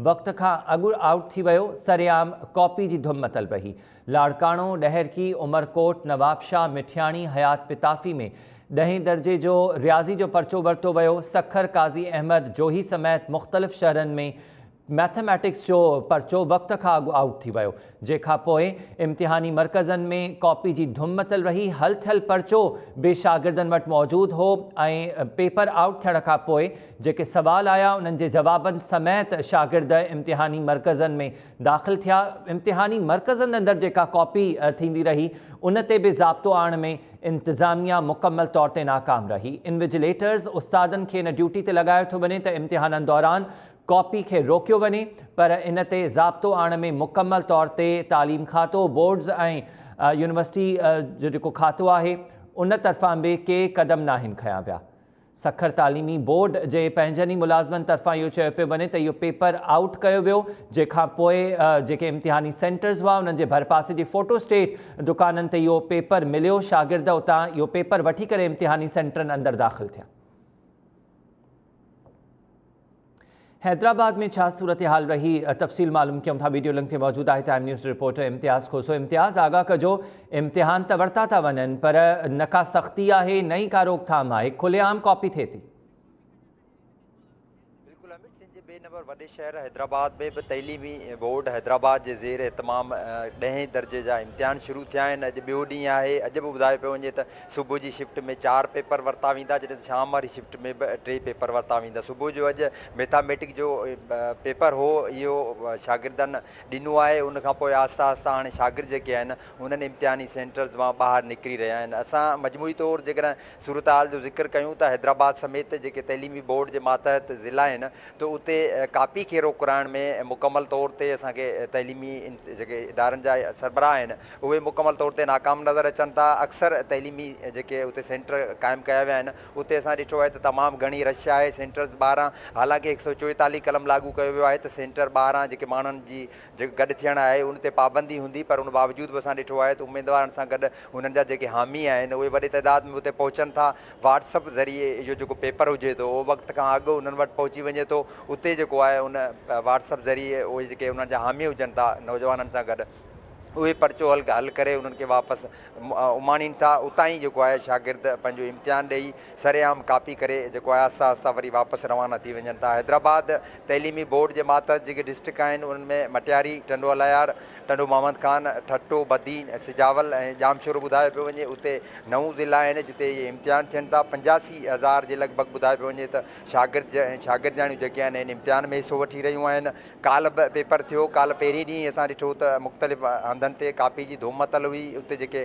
وقت کان اڳ آئوٽ ٿي ويو، سرعام ڪاپي جي ڌم متل رهي. لاڙڪاڻو، ڏهرڪي، عمرڪوٽ، نوابشاهه، مٺياڻي، حيات پتافي ۾ ڏهين درجي جو رياضي جو پرچو ورتو ويو، سکر، قاضي احمد، جوهي سميت مختلف شهرن ۾ ميٿميٽڪس جو پرچو وقت کان اڳ آئوٽ ٿي ويو، جنهن کان پوء امتحاني مرڪزن ۾ ڪاپي جي ڌم متل رهي، حل ٿيل پرچو به شاگردن وٽ موجود هو ۽ پيپر آئوٽ ٿيڻ کان پوء جيڪي سوال آيا انهن جي جوابن سميت شاگرد امتحاني مرڪزن ۾ داخل ٿيا، امتحاني مرڪزن اندر جيڪا ڪاپي ٿيندي رهي ان تي به ضابطو آڻڻ ۾ انتظاميا مڪمل طور تي ناڪام رهي، انويجيليٽرز استادن کي ان ڊيوٽي تي لڳايو ٿو وڃي ته امتحانن دوران ڪاپي کي روڪيو وڃي پر ان تي ضابطو آڻڻ ۾ مڪمل طور تي تعليم کاتو، بورڊز ۽ يونيورسٽي جو جيڪو کاتو آهي ان طرفان به ڪي قدم ناهن کنيا ويا. سکر تعليمي بورڊ جي پنهنجن ئي ملازمن طرفان اهو چيو پيو وڃي ته اهو پيپر آئوٽ ڪيو ويو جنهن کان پوء جيڪي امتحاني سينٽرز هئا انهن جي ڀرپاسي جي فوٽو اسٽيٽ دڪانن تي اهو پيپر مليو شاگرد اتان اهو پيپر وٺي ڪري امتحاني سينٽرن اندر داخل ٿيا. حيدرآباد ۾ ڇا صورتحال رهي تفصيل معلوم ڪيون ٿا ويڊيو لنڪ تي موجود آهي time news reporter Imtiaz Khoso Imtiaz آگاهه ڪجو امتحان ته ورتا ٿا وڃن پر نه ڪا سختي آهي نه ئي ڪا روڪٿام آهي کلي عام ڪاپي ٿئي ٿي. بلڪل امير سنڌ جي ٻئي نمبر وڏي شهر حيدرآباد ۾ به تعليمي بورڊ حيدرآباد جي زير اهتمام ڏهين درجي جا امتحان شروع ٿيا آهن اڄ ٻيو ڏينهن آهي اڄ به ٻڌايو پيو وڃي ته صبح جي شفٽ ۾ چار پيپر ورتا ويندا جڏهن ته شام واري شفٽ ۾ به ٽي پيپر ورتا ويندا. صبح جو اڄ ميٿاميٽڪ جو پيپر هو اهو شاگردن ڏنو آهي ان کان پوء آهستي آهستي هاڻي شاگرد جيڪي آهن انهن امتحاني سينٽرز مان ٻاهر نڪري رهيا آهن. اسان مجموعي طور جيڪڏهن صورتحال جو ذڪر ڪيون ته حيدرآباد سميت جيڪي تعليمي بورڊ جي ماتحت ضلعا آهن ته اتي ڪاپي کي روڪرائڻ ۾ مڪمل طور تي اسان کي تعليمي جيڪي ادارن جا سربراهه آهن اهي مڪمل طور تي ناڪام نظر اچن ٿا، اڪثر تعليمي جيڪي اتي سينٽر قائم ڪيا ويا آهن اتي اسان ڏٺو آهي ته تمام گهڻي رش آهي سينٽرز ٻاهران حالانڪه هڪ سئو چوئيتاليهه قلم لاڳو ڪيو ويو آهي ته سينٽر ٻاهران جيڪي ماڻهن جي جيڪو گڏ ٿيڻ آهي ان تي پابندي هوندي پر ان باوجود به اسان ڏٺو آهي ته اميدوارن سان گڏ انهن جا جيڪي حامي آهن اهي وڏي تعداد ۾ اتي پهچن ٿا واٽس اپ ذريعي اهو جيڪو پيپر هجي ٿو اهو وقت کان اڳ انهن وٽ پهچي وڃي ٿو اتي جيڪو آهي ان واٽس اپ ذريعي اهي جيڪي انهن جا حامي هجن ٿا نوجوانن سان گڏ اهي پرچو حل حل ڪري انهن کي واپس اماڻين ٿا اتان ئي جيڪو آهي شاگرد پنهنجو امتحان ڏئي سرعام ڪاپي ڪري جيڪو آهي آهستي آهستي وري واپس روانا ٿي وڃن ٿا حيدرآباد تعليمي بورڊ جي ماتحت جيڪي ڊسٽرڪٽ آهن انهن ۾ مٽياري ٽنڊو الهيار ٽنڊو محمد خان ٺٽو بدين سجاول ۽ ڄامشورو ٻڌايو پيو وڃي اتي نئون ضلع آهن جتي اهي امتحان ٿين ٿا 85 هزار جي لڳ ڀڳ ٻڌايو پيو وڃي ته شاگرد ۽ شاگردياڻيون جيڪي آهن هن امتحان ۾ حصو وٺي رهيون آهن ڪالهه به پيپر ٿيو، ڪالهه پهرين ڏينهن ئي اسان ڏٺو ته مختلف هنڌن تي ڪاپي جي ڌوم متل هئي، اتي جيڪي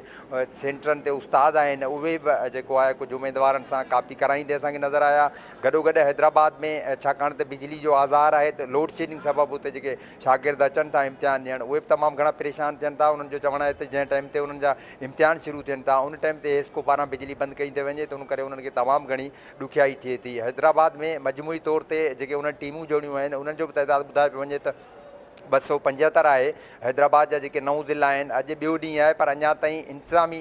سينٽرن تي استاد آهن اهي به جيڪو آهي ڪجهه اميدوارن سان ڪاپي ڪرائيندي اسان کي نظر آيا، گڏوگڏ حيدرآباد ۾ ڇاڪاڻ ته بجلي جو آزار آهي ته لوڊشيڊنگ سبب اتي جيڪي شاگرد اچن ٿا امتحان ڏيڻ اهي به تمام گهڻا پريشان ٿين ٿا، انهن جو چوڻ آهي ته جنهن ٽائيم تي انهن جا امتحان شروع ٿين ٿا ان ٽائيم تي حيسڪو پاران بجلي بند ڪئي ٿي وڃي ته ان ڪري انهن کي تمام گهڻي ڏکيائي ٿئي ٿي. حيدرآباد ۾ مجموعي طور تي جيڪي انهن ٽيمون جوڙيون آهن انهن جو به تعداد ٻڌايو پيو وڃي ته 275 آهي. حيدرآباد جا جيڪي نو ضلعا آهن اڄ ٻيو ڏينهن آهي پر اڃا تائين انتظامي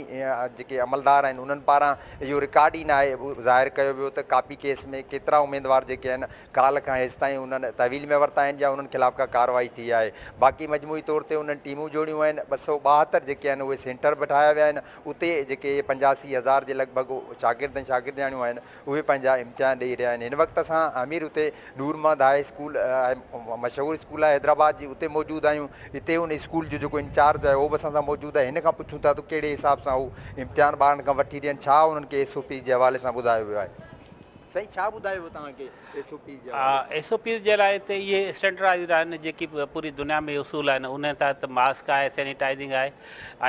جيڪي عملدار آهن انهن پاران اهو رڪارڊ ئي ناهي ظاهر ڪيو ويو ته ڪاپي ڪيس ۾ ڪيترا اميدوار جيڪي آهن ڪالهه کان هيستائين انهن تحويل ۾ ورتا آهن يا انهن خلاف ڪا ڪارروائي ٿي آهي. باقي مجموعي طور تي انهن ٽيمون جوڙيون آهن 272 جيڪي آهن اهي سينٽر به ٺاهيا ويا آهن اتي جيڪي 85 هزار جي لڳ ڀڳ شاگرد ۽ شاگردياڻيون آهن اهي پنهنجا امتحان ڏئي رهيا آهن هن وقت اسان امير اتي نور محمد هاء اسڪول مشهور اسڪول آهي حيدرآباد جي اتي موجود آهيون اتي ان اسڪول جو جيڪو انچارج آهي اهو به اسان سان موجود آهي هن کان پڇون ٿا ته ڪهڙي حساب سان هو امتحان ٻارن کان وٺي ڏين ڇا انهن کي ايس او پيز جي حوالي سان ٻڌايو ويو آهي سائين ڇا ٻڌايو ويو توهان کي ايس او پيز جي حوالي سان؟ ايس او پيز جي لاء ته اهي اسٽينڊرڊائيزڊ آهن جيڪي پوري دنيا ۾ اصول آهن انهي تحت ماسڪ آهي سينيٽائيزنگ آهي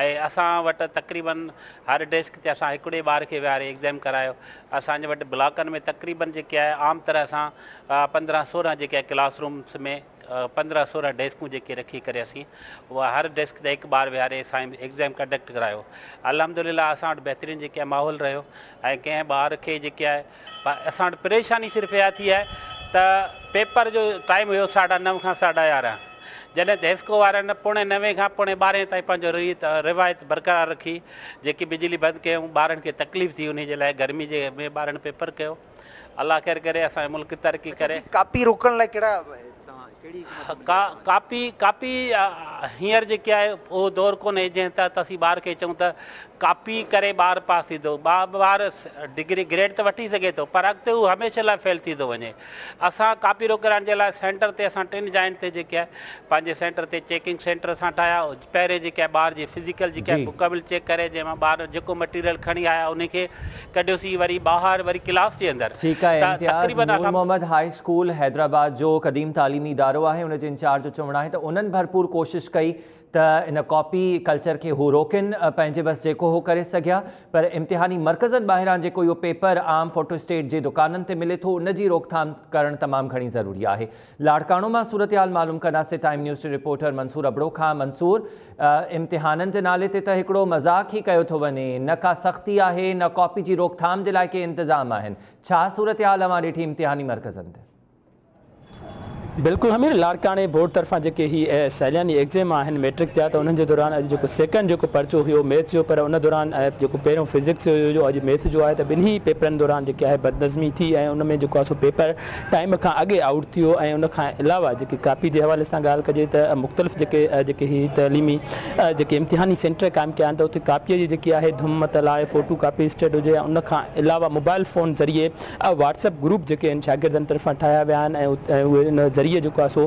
۽ اسان وٽ تقريبن هر ڊيسڪ تي اسان هڪڙي ٻار کي ويهاري ايگزام ڪرايو اسان جي وٽ بلاڪن ۾ تقريبن جيڪي آهي عام طرح سان 15 16 جيڪي آهي ڪلاس رومس ۾ 15 16 ڊيسڪون جيڪي رکي ڪري اسين اها هر ڊيسڪ تي هڪ ٻار ويهاري اسان ايگزام ڪنڊڪٽ ڪرايو الحمدلله اسان وٽ بهترين جيڪي آهي ماحول رهيو ۽ ڪنهن ٻار کي جيڪي آهي اسان وٽ پريشاني صرف اها ٿي آهي ته پيپر جو ٽائيم هيو ساڍا نو کان ساڍا يارهن جڏهن ته حيسڪو وارن پوڻي نوين کان پوڻي ٻارهين تائين پنهنجو ريت روايت برقرار رکي جيڪي بجلي بند ڪيائون ٻارن کي تڪليف ٿي انهي جي لاء گرمي جي ۾ ٻارن پيپر ڪيو الله خير ڪري اسان جو ملڪ ترقي ڪري. ڪاپي روڪڻ لاء ڪهڙا توهان. ڪهڙي حڪمت عملي آهي توهان جي؟ ڪاپي ڪاپي هينئر جيڪي آهي اهو دور ڪونهي جنهن تحت اسين ٻار کي چئون ته ڪاپي ڪري ٻار پاس ٿيندو ٻار ڊگري گريڊ ته وٺي سگهي ٿو پر اڳتي هو هميشه لاء فيل ٿي ٿو وڃي اسان ڪاپي روڪرائڻ جي لاء سينٽر تي اسان ٽن جاين تي جيڪي آهي پنهنجي سينٽر تي چيڪنگ سينٽر اسان ٺاهيا پهرين جيڪي آهي ٻار جي فزيڪل جيڪي آهي مڪمل چيڪ ڪري جنهن مان ٻار جيڪو مٽيريل کڻي آيا ان کي ڪڍيوسين وري ٻاهر وري ڪلاس جي اندر ٺيڪ آهي امتياز نور محمد هاء اسڪول حيدرآباد جو قديم تعليمي ادارو آهي ان جي انچارج جو چوڻ آهي ته انهن ڀرپور ڪوشش ڪئي ته ان ڪاپي ڪلچر کي هو روڪين پنهنجي بس جيڪو هو ڪري سگهيا پر امتحاني مرڪزن ٻاهران جيڪو اهو پيپر عام فوٽو اسٽيٽ جي دڪانن تي ملي ٿو ان جي روڪٿام ڪرڻ تمام گهڻي ضروري آهي. لاڙڪاڻو مان صورتحال معلوم ڪنداسين ٽائيم نيوز جي رپورٽر منصور ابڙو کان منصور امتحانن جي نالي تي ته هڪڙو مذاق ئي ڪيو ٿو وڃي نه ڪا سختي آهي نه ڪاپي جي روڪٿام جي لاء ڪي انتظام آهن ڇا صورتحال اوهان ڏٺي امتحاني مرڪزن تي؟ بلڪل حمير لاڙڪاڻي بورڊ طرفان جيڪي هي سالياني ايگزيم آهن ميٽرڪ جا ته انهن جي دوران اڄ جيڪو سيڪنڊ جيڪو پرچو هيو ميٿ جو پر ان دوران جيڪو پهريون فزڪس هيو جو اڄ ميٿ جو آهي ته ٻنهي پيپرن دوران جيڪي آهي بدنظمي ٿي ۽ ان ۾ جيڪو آهي سو پيپر ٽائيم کان اڳي آئوٽ ٿي ويو ۽ ان کان علاوه جيڪي ڪاپي جي حوالي سان ڳالهه ڪجي ته مختلف جيڪي جيڪي هي تعليمي جيڪي امتحاني سينٽر قائم ڪيا آهن ته اتي ڪاپي جي جيڪي آهي ڌم متل آهي فوٽو ڪاپي اسٽيٽ هجي ان کان علاوه موبائل فون ذريعي واٽس ايپ گروپ جيڪي آهن شاگردن طرفان ٺاهيا ويا آهن ۽ اهي ان ذريعي جيڪو آهي سو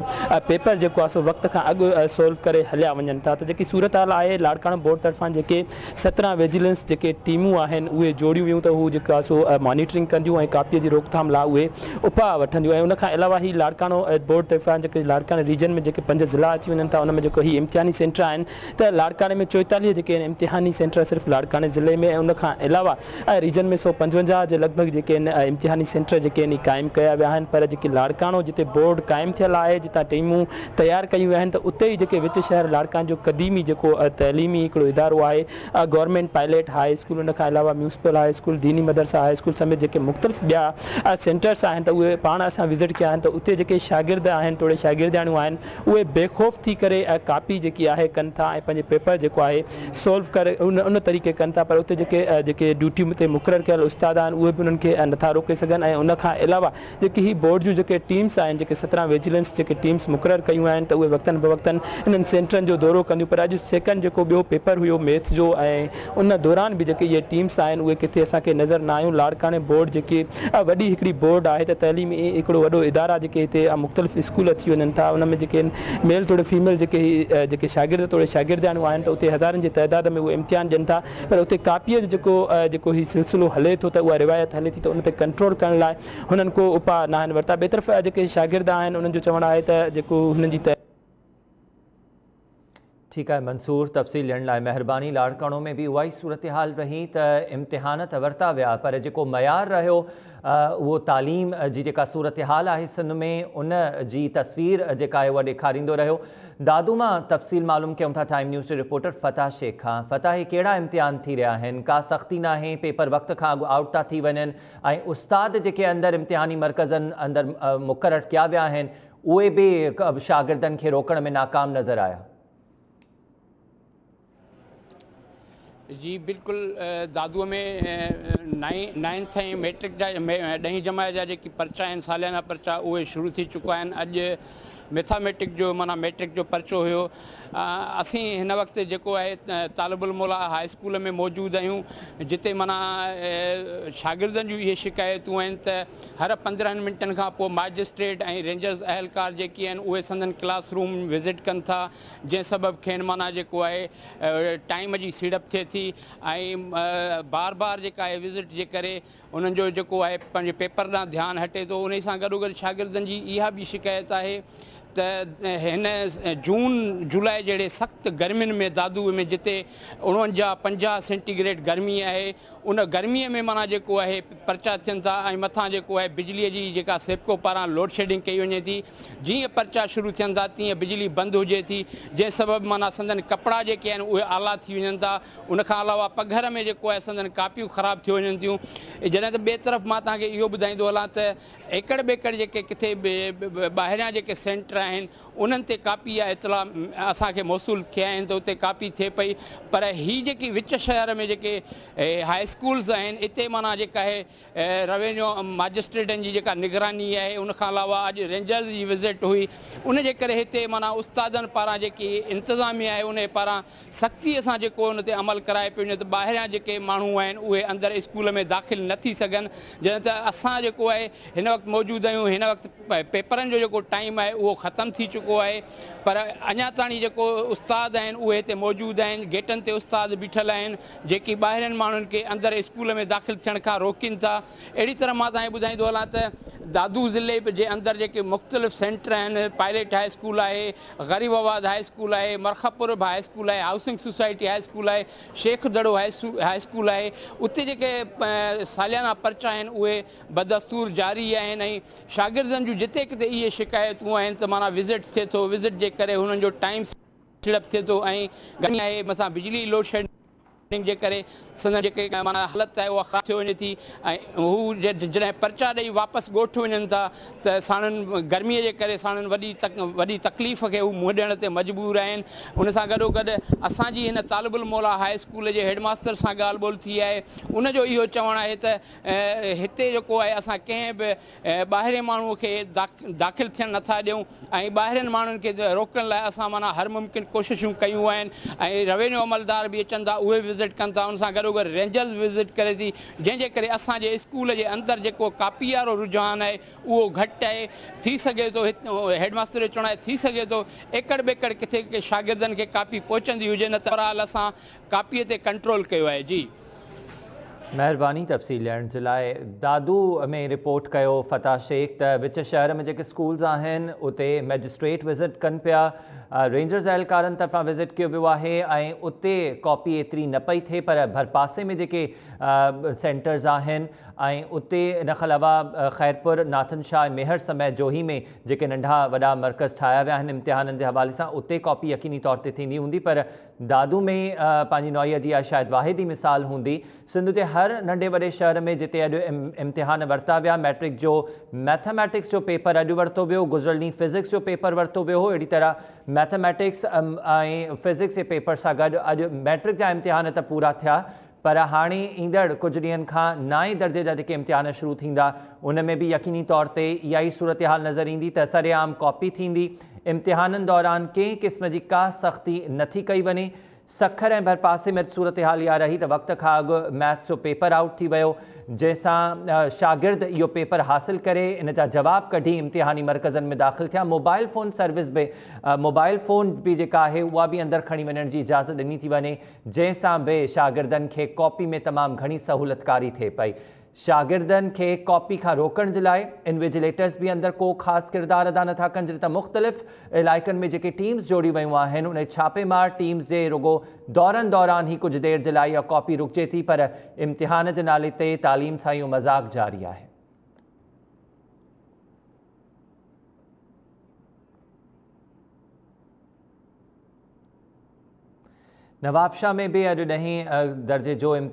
پيپر جيڪو آهي سو وقت کان اڳ سولو ڪري هليا وڃن ٿا ته جيڪي صورتحال آهي لاڙڪاڻو بورڊ طرفان جيڪي 17 ويجيلنس جيڪي ٽيمون آهن اهي جوڙيون ويون ته هو جيڪو آهي سو مانيٽرنگ ڪنديون ۽ ڪاپي جي روڪٿام لاء اهي اپاء وٺنديون ۽ ان کان علاوه هي لاڙڪاڻو بورڊ طرفان جيڪي لاڙڪاڻي ريجن ۾ جيڪي پنج ضلعا اچي وڃن ٿا ان ۾ جيڪو هي امتحاني سينٽر آهن ته لاڙڪاڻي ۾ 44 جيڪي آهن امتحاني سينٽر صرف لاڙڪاڻي ضلعي ۾ ۽ ان کان علاوه ريجن ۾ 155 جي لڳ ڀڳ جيڪي آهن امتحاني سينٽر جيڪي آهن قائم ڪيا ويا آهن پر جيڪي لاڙڪاڻو جتي بورڊ قائم ٿيل آهي جتان ٽيمون تيار ڪيون ويون آهن ته اتي ئي جيڪي وچ شهر لاڙڪاڻي جو قديمي جيڪو تعليمي هڪڙو ادارو آهي گورنمينٽ پائليٽ هاء اسڪول ان کان علاوه ميونسپل هاء اسڪول ديني مدرسه هاء اسڪول سميت جيڪي مختلف ٻيا سينٽرس آهن ته اهي پاڻ اسان وزٽ ڪيا آهن ته اتي جيڪي شاگرد آهن توڙي شاگردياڻيون آهن اهي بي خوف ٿي ڪري ڪاپي جيڪي آهي ڪن ٿا ۽ پنهنجي پيپر جيڪو آهي سولو ڪري ان طريقي ڪن ٿا پر اتي جيڪي جيڪي ڊيوٽي تي مقرر ڪيل استاد آهن اهي به انهن کي نٿا روڪي سگهن ۽ ان کان علاوه جيڪي هي بورڊ جون جيڪي ٽيمس آهن جيڪي 17 ويجيلنس جيڪي ٽيمس مقرر ڪيون آهن ته اهي وقتن بوقتن انهن سينٽرن جو دورو ڪنديون پر اڄ سيڪنڊ جيڪو ٻيو پيپر هيو ميٿس جو ۽ ان دوران به جيڪي اهي ٽيمس آهن اهي ڪٿي اسان کي نظر نه آيون لاڙڪاڻي بورڊ جيڪي وڏي هڪڙي بورڊ آهي ته تعليمي هڪڙو وڏو ادارا جيڪي هتي مختلف اسڪول اچي وڃن ٿا ان ۾ جيڪي ميل توڙي فيميل جيڪي هي جيڪي شاگرد توڙي شاگردياڻيون آهن ته اتي هزارن جي تعداد ۾ اهي امتحان ڏين ٿا پر اتي ڪاپيء جو جيڪو جيڪو هي سلسلو هلي ٿو ته اها روايت هلي ٿي ته ان تي ڪنٽرول ڪرڻ لاء هنن ڪو اپاء ناهن ورتا ٻئي طرف جيڪي شاگرد آهن انهن جو چوڻ آهي ته جيڪو هنن جي ٺيڪ آهي منصور تفصيل ڏيڻ لاء مهرباني لاڙڪاڻو ۾ به اها ئي صورتحال رهي ته امتحان ته ورتا ويا پر جيڪو معيار رهيو اهو تعليم جي جيڪا صورتحال آهي سنڌ ۾ ان جي تصوير جيڪا آهي اها ڏيکاريندو رهيو دادو مان تفصيل معلوم ڪيون ٿا ٽائيم نيوز جي رپورٽر فتح شيخ کان فتح هي ڪهڙا امتحان ٿي رهيا آهن ڪا سختي ناهي پيپر وقت کان اڳ آئوٽ ٿا ٿي وڃن ۽ استاد جيڪي اندر امتحاني مرڪزن اندر مقرر ڪيا ويا آهن اهي به شاگردن کي روڪڻ ۾ ناڪام نظر آيا. جي بلڪل دادو ۾ نائنٿ ۽ ميٽرڪ جا ڏهين جماعت جا جيڪي پرچا آهن ساليانا پرچا اهي شروع ٿي چڪا آهن اڄ ميٿاميٽڪ جو معنيٰ ميٽرڪ جو پرچو هيو اسين هن وقت جيڪو آهي طالب الموليٰ هاء اسڪول ۾ موجود آهيون جتي معنيٰ شاگردن جون اهي شڪايتون آهن ته هر 15 منٽن کان پوء ماجسٽريٽ ۽ رينجرز اهلڪار جيڪي آهن اهي سندن ڪلاس روم وزٽ ڪن ٿا جنهن سبب کين معنيٰ جيڪو آهي ٽائيم جي سيڙپ ٿئي ٿي ۽ بار بار جيڪا آهي وزٽ جي ڪري انهن جو جيڪو آهي پنهنجي پيپر ڏانهن ڌيان هٽي ٿو انهي سان گڏوگڏ شاگردن جي اها به شڪايت آهي ته هن جون جولاء جهڙي سخت گرمين ۾ دادو ۾ جتي 49 50 سينٽي گريڊ گرمي آهي ان گرمي ۾ معنيٰ جيڪو آهي پرچا ٿين ٿا ۽ مٿان جيڪو آهي بجلي جي جيڪا سيپڪو پاران لوڊشيڊنگ ڪئي وڃي ٿي جيئن پرچا شروع ٿين ٿا تيئن بجلي بند هجي ٿي جنهن سبب معنيٰ سندن ڪپڙا جيڪي آهن اهي آلا ٿي وڃن ٿا ان کان علاوه پگهر ۾ جيڪو آهي سندن ڪاپيون خراب ٿيو وڃن ٿيون جڏهن ته ٻئي طرف مان توهان کي اهو ٻڌائيندو هلان ته ايڪڙ ٻيڪڙ جيڪي ڪٿي به ٻاهريان جيڪي سينٽر آهن انهن تي ڪاپي جا اطلاع اسان کي موصول ٿيا آهن ته اتي ڪاپي ٿئي پئي پر هي جيڪي وچ شهر ۾ جيڪي هاء اسڪولز آهن اتي معنيٰ جيڪا آهي روينيو ماجسٽريٽن جي جيڪا نگراني آهي ان کان علاوه اڄ رينجرز جي وزٽ هئي ان جي ڪري هتي معنيٰ استادن پاران جيڪي انتظاميه آهي ان جي پاران سختي سان جيڪو ان تي عمل ڪرايو پيو وڃي ته ٻاهريان جيڪي ماڻهو آهن اهي اندر اسڪول ۾ داخل نه ٿي سگهن جڏهن ته اسان جيڪو آهي هن وقت موجود آهيون هن وقت پيپرن جو جيڪو ٽائيم آهي اهو ختم ٿي چڪو آهي پر اڃا تاڻي جيڪو استاد آهن اهي هتي موجود آهن گيٽن تي استاد بيٺل آهن جيڪي ٻاهرين ماڻهن کي اندر اسڪول ۾ داخل ٿيڻ کان روڪين ٿا اهڙي طرح مان توهان کي ٻڌائيندو هلان ته دادو ضلعي جي اندر جيڪي مختلف سينٽر آهن پائليٽ هاء اسڪول آهي غريب آباد هاء اسڪول آهي مرخپور به هاء اسڪول آهي هائوسنگ سوسائٽي هاء اسڪول آهي شيخ دڙو هاء اسڪول آهي اتي جيڪي ساليانا پرچا آهن اهي بدستور جاري آهن ۽ شاگردن جون جتي ڪٿي اهي شڪايتون آهن ته معنيٰ وزٽ ٿئي ٿو وزٽ جي ڪري هنن جو ٽائيم سلپ ٿئي ٿو ۽ گرمي آهي مٿان بجلي لوڊشيڊنگ جي ڪري سندن جيڪي معنيٰ حالت آهي اها خراب ٿيو وڃي ٿي ۽ هو جڏهن پرچا ڏئي واپس ڳوٺ وڃن ٿا ته ساڻن گرمي جي ڪري ساڻن وڏي وڏي تڪليف کي هو منهن ڏيڻ تي مجبور آهن ان سان گڏو گڏ اسان جي هن طالب الموليٰ هاء اسڪول جي هيڊ ماستر سان ڳالهه ٻولهه ٿي آهي ان جو اهو چوڻ آهي ته هتي جيڪو آهي اسان ڪنهن به ٻاهرين ماڻهو کي داخل ٿيڻ نٿا ڏيون ۽ ٻاهرين ماڻهن کي روڪڻ لاء اسان معنيٰ هر ممڪن ڪوششون ڪيون آهن ۽ روينيو عملدار به اچن ٿا اهي به وزٽ ڪن ٿا ان سان گڏوگڏ رينجرز به وزٽ ڪري ٿي جنهن جي ڪري اسان جي اسڪول جي اندر جيڪو ڪاپي وارو رجحان آهي اهو گهٽ آهي ٿي سگهي ٿو هيڊ ماستر جو چوڻ آهي ٿي سگهي ٿو ايڪڙ ٻيڪڙ ڪٿي شاگردن کي ڪاپي پهچندي هجي نه ته بهرحال اسان ڪاپي تي ڪنٽرول ڪيو آهي جي. مهرباني تفصيل ڏيڻ جي لاء. دادو ۾ رپورٽ ڪيو فتح شيخ ته وچ شهر ۾ جيڪي اسڪولز آهن اتي مئجسٽريٽ وزٽ ڪن پيا رينجرز اهلڪارن طرفان وزٽ ڪيو ويو آهي ۽ اتي ڪاپي ايتري نه پئي ٿئي پر ڀرپاسي ۾ جيڪي سينٽرز آهن ۽ اتي ان کان علاوه خيرپور ناٿن شاهه ۽ ميهڙ سميت جوهي ۾ جيڪي ننڍا وڏا مرڪز ٺاهيا ويا آهن امتحانن جي حوالي سان اتي ڪاپي يقيني طور تي ٿيندي هوندي پر دادو ۾ پنهنجي نوعيت جي اها شايد واحد ئي مثال هوندي. سنڌ جي هر ننڍي وڏي شهر ۾ جتي اڄ امتحان ورتا ويا، مئٽرڪ جو مئٿاميٽڪس جو پيپر اڄ ورتو ويو، گذريل ڏينهن فزڪس جو پيپر ورتو ويو هو، اهڙي طرح مئٿاميٽڪس ۽ فزڪس جي پيپر سان گڏ اڄ مئٽرڪ جا امتحان ته پورا ٿيا پر هاڻي ايندڙ ڪجهه ڏينهن کان نائين درجي جا جيڪي امتحان شروع ٿيندا ان ۾ به يقيني طور تي اها ئي صورتحال نظر ايندي ته سرعام ڪاپي ٿيندي، امتحانن دوران ڪنهن قسم جي ڪا سختي نٿي ڪئي وڃي، سکر ۽ ڀرپاسي ۾ صورتحال اها رهي ته وقت کان اڳ ميٿس جو پيپر آئوٽ ٿي ويو جنهن سان شاگرد اهو پيپر حاصل ڪري ان جا جواب ڪڍي امتحاني مرڪزن ۾ داخل ٿيا، موبائل فون سروس به موبائل فون به جيڪا آهي اها به اندر کڻي وڃڻ جي اجازت ڏني ٿي وڃي. جنهن سان به شاگردن کي ڪاپي ۾ تمام گهڻي سهولتڪاري ٿئي پئي. شاگردن کي ڪاپي کان روڪڻ جي لاء انويجيليٽرز به اندر ڪو خاص ڪردار ادا نٿا ڪن جڏهن ته مختلف علائقن ۾ جيڪي ٽيمز جوڙيون ويون آهن انهي ڇاپي مار ٽيمز جي رڳو دورن دوران ئي ڪجهه دير جي لاء اها ڪاپي رڪجي ٿي پر امتحان جي نالي تي تعليم سان اهو مذاق جاري آهي. نوابشاهه ۾ به اڄ ڏهين درجي جو امتحان.